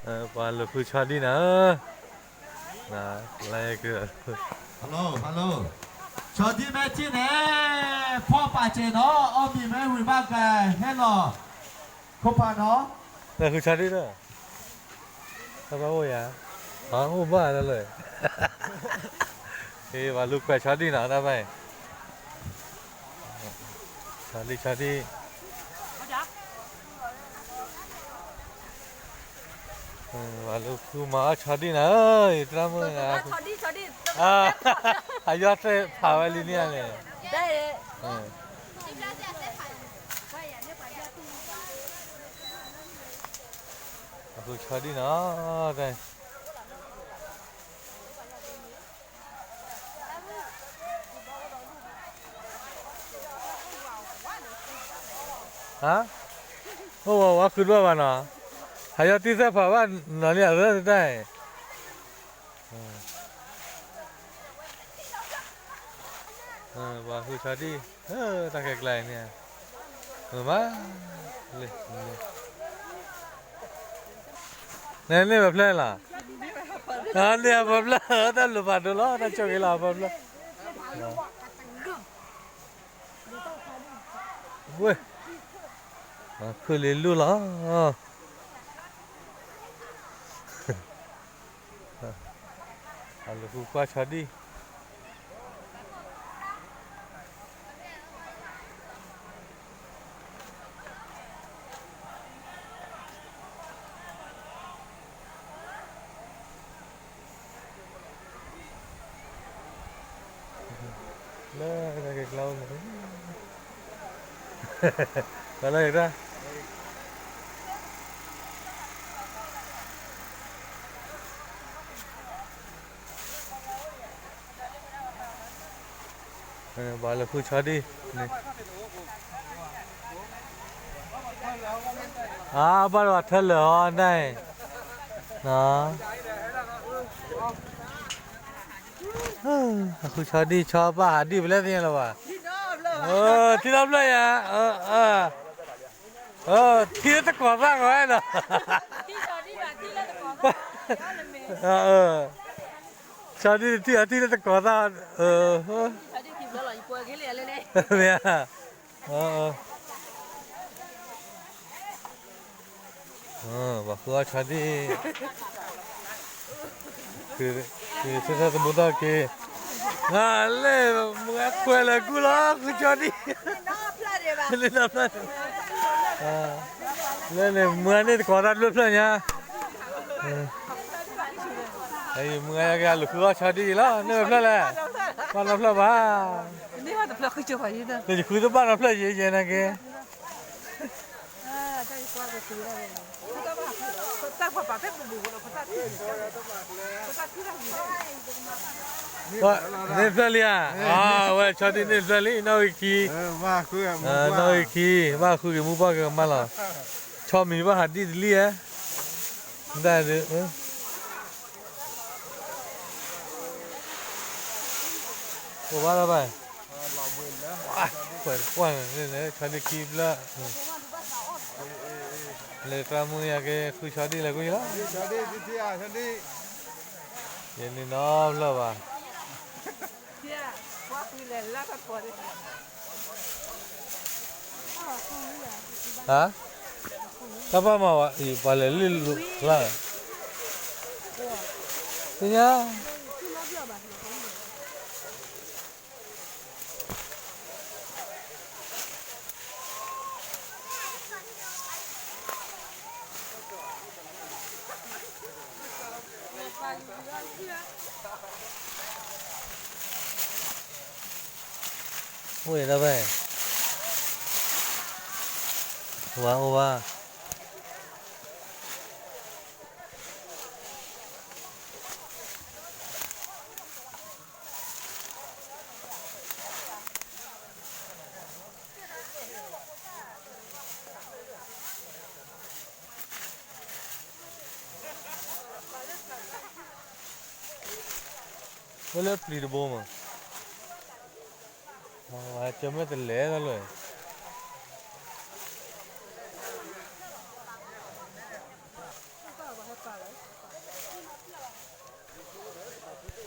ပှၤလူၤဃုဆီဒံၣ်နၤဧၢ, လၢက, hello hello, ဆီဒံၣ်မ့ၢ်ထံၣ်န့ၣ်, ဖီၣ်ပာ်စဲးနီၤ, အီၣ်မံၤမ့ၢ်ဝံၤဘၣ်ကဟဲလီၤ, ခိၣ်ဖးနီၤ, တၢ်ဃုဆီဒံၣ်လၢ, တၢ်ဘၣ်အိၣ်ယၤ, အိၣ်ဘၣ်လၢလၢ, ပှၤလူၤခွဲးဆီဒံၣ်နၤတၢ်ဘၣ်, ဆီဒံၣ်ဆီဒံၣ် ပှၤလူၤဃုမၤအီၣ်ဆီဒံၣ်နၤဧၢ, ယတၢ်မုၣ်, အယီၢ်သ့ၣ်ဖးဝဲလံန့ၣ်န့ၣ်, အဃုဆီဒံၣ်နၤ, ဟါ, အိၣ်ဝဲဝဲဃုဒွဲၣ်ဘၣ်နီၤ, ဟးယီၢ်တံၢ်သ့ၣ်ဖးဘၣ်နီၤ, လံအရၢတၢ်အံၤ, ပှၤဃုဆီဒံၣ်, တၢ်ခဲကျါအံၤန့ၣ်, မၤ, န့ၣ်န့ၣ်ပှၤဖျၢၣ်လီၤ, န့ၣ်ပှၤဖျၢၣ်, တၢ်လိၣ်ဖးဒိၣ်လီၤ, တၢ်ကၠိၣ်က့ၤလီၤပှၤဖျၢၣ်, ဝဲ, ခုၣ်လံလူၢ်လီၤ, အလူၤဃုကွၢ်ဆီဒံၣ် လၢတၢ်ကဲကျါအိၣ်န့ၣ်, လၢတၢ် ပှၤလူၤဃုဆီဒံၣ်န့ၣ်, အါ ဘၣ်ဒီးပှၤထၢလၢာ်အီၤဒၣ်အံၤ, အဃုဆီဒံၣ်ဆီဘၣ်ဟးဒံၣ်ဖဲလဲၣ်သ့ၣ်ညါလၢၤဘၣ်, ထံလီၤဖျၢၣ်ယၤ, ထံလၢတကိးသၣ်ဂီၤနီၤ, ဆီဒံၣ်တထံၣ်အထံၣ်လၢတကိးသၣ်, မ့ၢ်ဧါ, ပှၤဃုအီၣ်ဆီဒံၣ်, က့ၤဆၢထၢၣ်သမူထီၣ်က့ၤ, လၢမုၢ်ဂၤခွဲးလၢာ်ကူၣ်လီၤ ဃုဆီဒံၣ်, လၢန့ၣ်မုၢ်ဂၤန့ၣ်တကိးသၣ်တဖျၢၣ်ဖျၢၣ်ညါ, မုၢ်ဂၤယကလူၤဃုအီၣ်ဆီဒံၣ်လီၤ န့ၢ်ဝဲဖျၢၣ်လဲၣ်, ဘၣ်နီတဖျၢၣ်ဘၣ်, ယဃုသ့ၣ်ဘၣ်နီတဖျၢၣ်ယဲယဲနာ်က့ န့ၢ်ဖျၢၣ်လံဧါ, အဝဲဆီဒံၣ်န့ၢ်ဖျၢၣ်လံ နီၣ်ဂံၢ်ခံ, နီၣ်ဂံၢ်ခံ ဘၣ်ဃုက့ၤမူဘၣ်ကမၣ်လီၤ, ဆီမံၤဘၣ်ဟးဒံၣ်တလံဧါ, ဒၣ်ဒုး အိၣ်ဘၣ်လၢၤဘၣ်, ကွၢ်န့ၣ်န့ၣ်ဆီဒံၣ်ခံဖျၢၣ်, လၢတၢ်မုၢ်ယၤက့ၤဃုဆီဒံၣ်လၢကွံာ်လီၤ, ယန့ၣ်နီတဖျၢၣ်ဘၣ်, ဟါ, တၢ်ဘၣ်မၤဝဲ ပှၤလဲၤလၢလူၤဖျါ, သ့ၣ်ညါ အိၣ်ဒၣ်ဘၣ်, ဝါအိၣ်ဘၣ်. ဝဲလၢပျံၤတဘိမး, ကၠီမ့ၢ်တလဲၤလၢၤ. တၢ်လီၤ